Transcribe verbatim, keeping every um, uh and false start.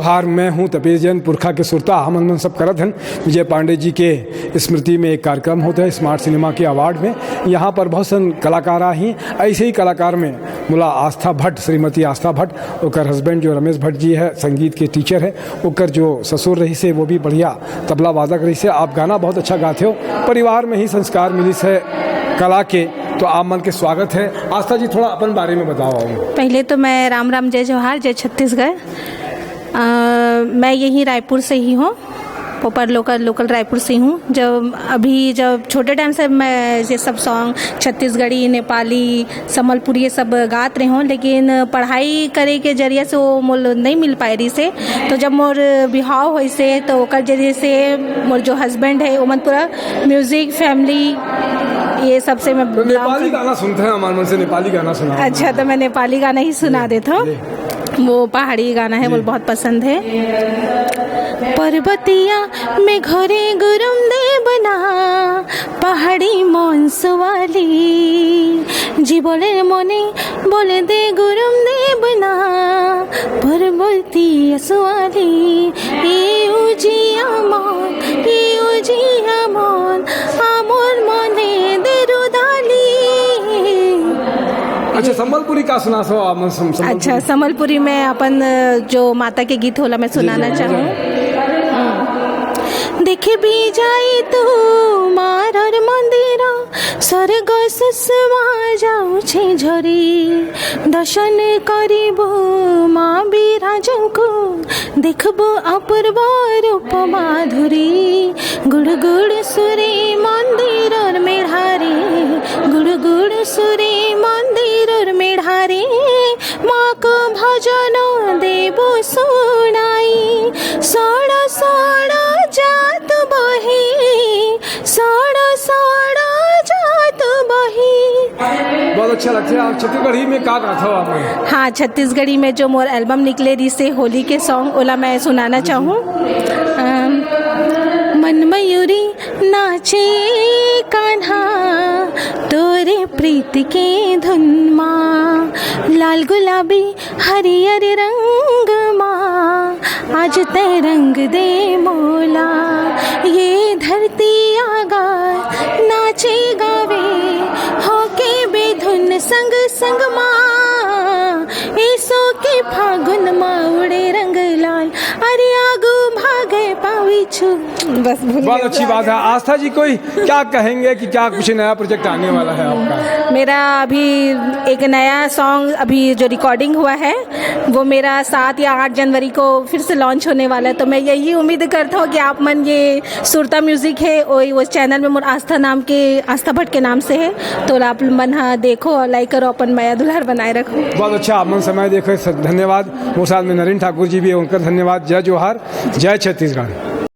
जोहार, मैं हूं तपेश जैन, पुरखा के सुरता। हमन मन सब करत हन विजय पांडे जी के स्मृति में एक कार्यक्रम होत हे स्मार्ट सिनेमा के अवार्ड में। यहां पर बहुत सन कलाकार आही, ऐसे ही कलाकार में मोला आस्था भट्ट, श्रीमती आस्था भट्ट, ओकर हस्बैंड जो रमेश भट्ट जी हे, संगीत के टीचर हे, ओकर जो ससुर रहिस हे वो भी बढ़िया तबला वादक रहिस हे। आप गाना बहुत अच्छा गाथे हो, परिवार में ही संस्कार मिलिस हे कला के, तो आप मन के स्वागत हे। आस्था जी, थोड़ा अपन बारे में बताओ। पहले तो मैं राम राम, जय जोहार, जय छत्तीसगढ़। अ, मैं यहीं रायपुर से ही हूँ, पोपर लोकल, लोकल रायपुर से ही हूँ। जब अभी, जब छोटे टाइम से मैं ये सब सॉन्ग छत्तीसगढ़ी, नेपाली, संबलपुरी ये सब गात रहे हूँ, लेकिन पढ़ाई करे के जरिए से वो मोल नहीं मिल पाए रहिस हे। तो जब मोर बिहाव होइस हे, तो ओकर जरिए से मोर जो हस्बैंड हे, ओमन पूरा म्यूजिक, फैमिली, ये सब से मैं तो belong नेपाली करती हूँ। गाना सुनते हैं, हमारे मन से नेपाली गाना सुनाओ। अच्छा, तो मैं नेपाली गाना ही सुना जी, देता हूँ। जी। वो पहाड़ी गाना है, जी। वो बहुत पसंद है। पर्वतिया में घरे गुरुम देव ना, पहाड़ी मन सुवाली, जीवले मने बोले दे गुरुम देव ना, पर्वतिया सुवाली, ए उजिया मन, ए उजिया मन, आमोर मने दे रुदाली। अच्छा, संबलपुरी का सुनासो आप? सम-, संबलपुरी। अच्छा, संबलपुरी में अपन, अ, जो माता के गीत होला, मैं जी, सुनाना जी, जी। चाहूँ। हम्म। देखबे जाई तू मारर मंदिर, स्वर्ग सुषमा जाउछे झरी। दर्शन करिबो माँ विराजंकु, देखबो अपूर्व रूप माधुरी। गुड़ गुड़ सुरे मंदिर मेढ़ारे, गुड़ गुड़ सुरे मंदिर मेढ़ारे, माँ को भजन देबो सुनाई। सड़ सड़ जात बही, सड़ सड़ जात बही। बहुत अच्छा लगथे। आप छत्तीसगढ़ी में का गाथव आप? हाँ, छत्तीसगढ़ी में जो मोर एल्बम निकले रहिस हे होली के सॉन्ग, ओला मैं सुनाना चाहूँ। अम, मन मयूरी नाचे कान्हा तोरे प्रीत के धुन मा, लाल गुलाबी हरियर रंग मा, आज तै रंग दे मोला। ये धरती आगा नाचे गावे, होके बेधुन संग संग मा। एसो के फागुन मा उड़े रंग लाल, अरे आगू भागे पावी छु। बस, भूल बहुत गए। अच्छी बात है। आस्था जी, कोई क्या कहेंगे कि क्या कुछ नया प्रोजेक्ट आने वाला है आपका? मेरा अभी एक नया सॉन्ग, अभी जो रिकॉर्डिंग हुआ है, वो मेरा सात या आठ जनवरी को फिर से लॉन्च होने वाला है। तो मैं यही उम्मीद करता हूँ कि आप मन ये सुरता म्यूजिक है, वही वो चैनल में मोर आस्था नाम के, आस्था भट्ट के नाम से है, तो आप मन हा देखो और लाइक करो, अपन मया दुलार बनाए रखो। बहुत अच्छा, आप मन समय देखो, स-, धन्यवाद। मोर साथ में नरेंद्र ठाकुर जी भी है, उनका धन्यवाद। जय जोहार, जय छत्तीसगढ़।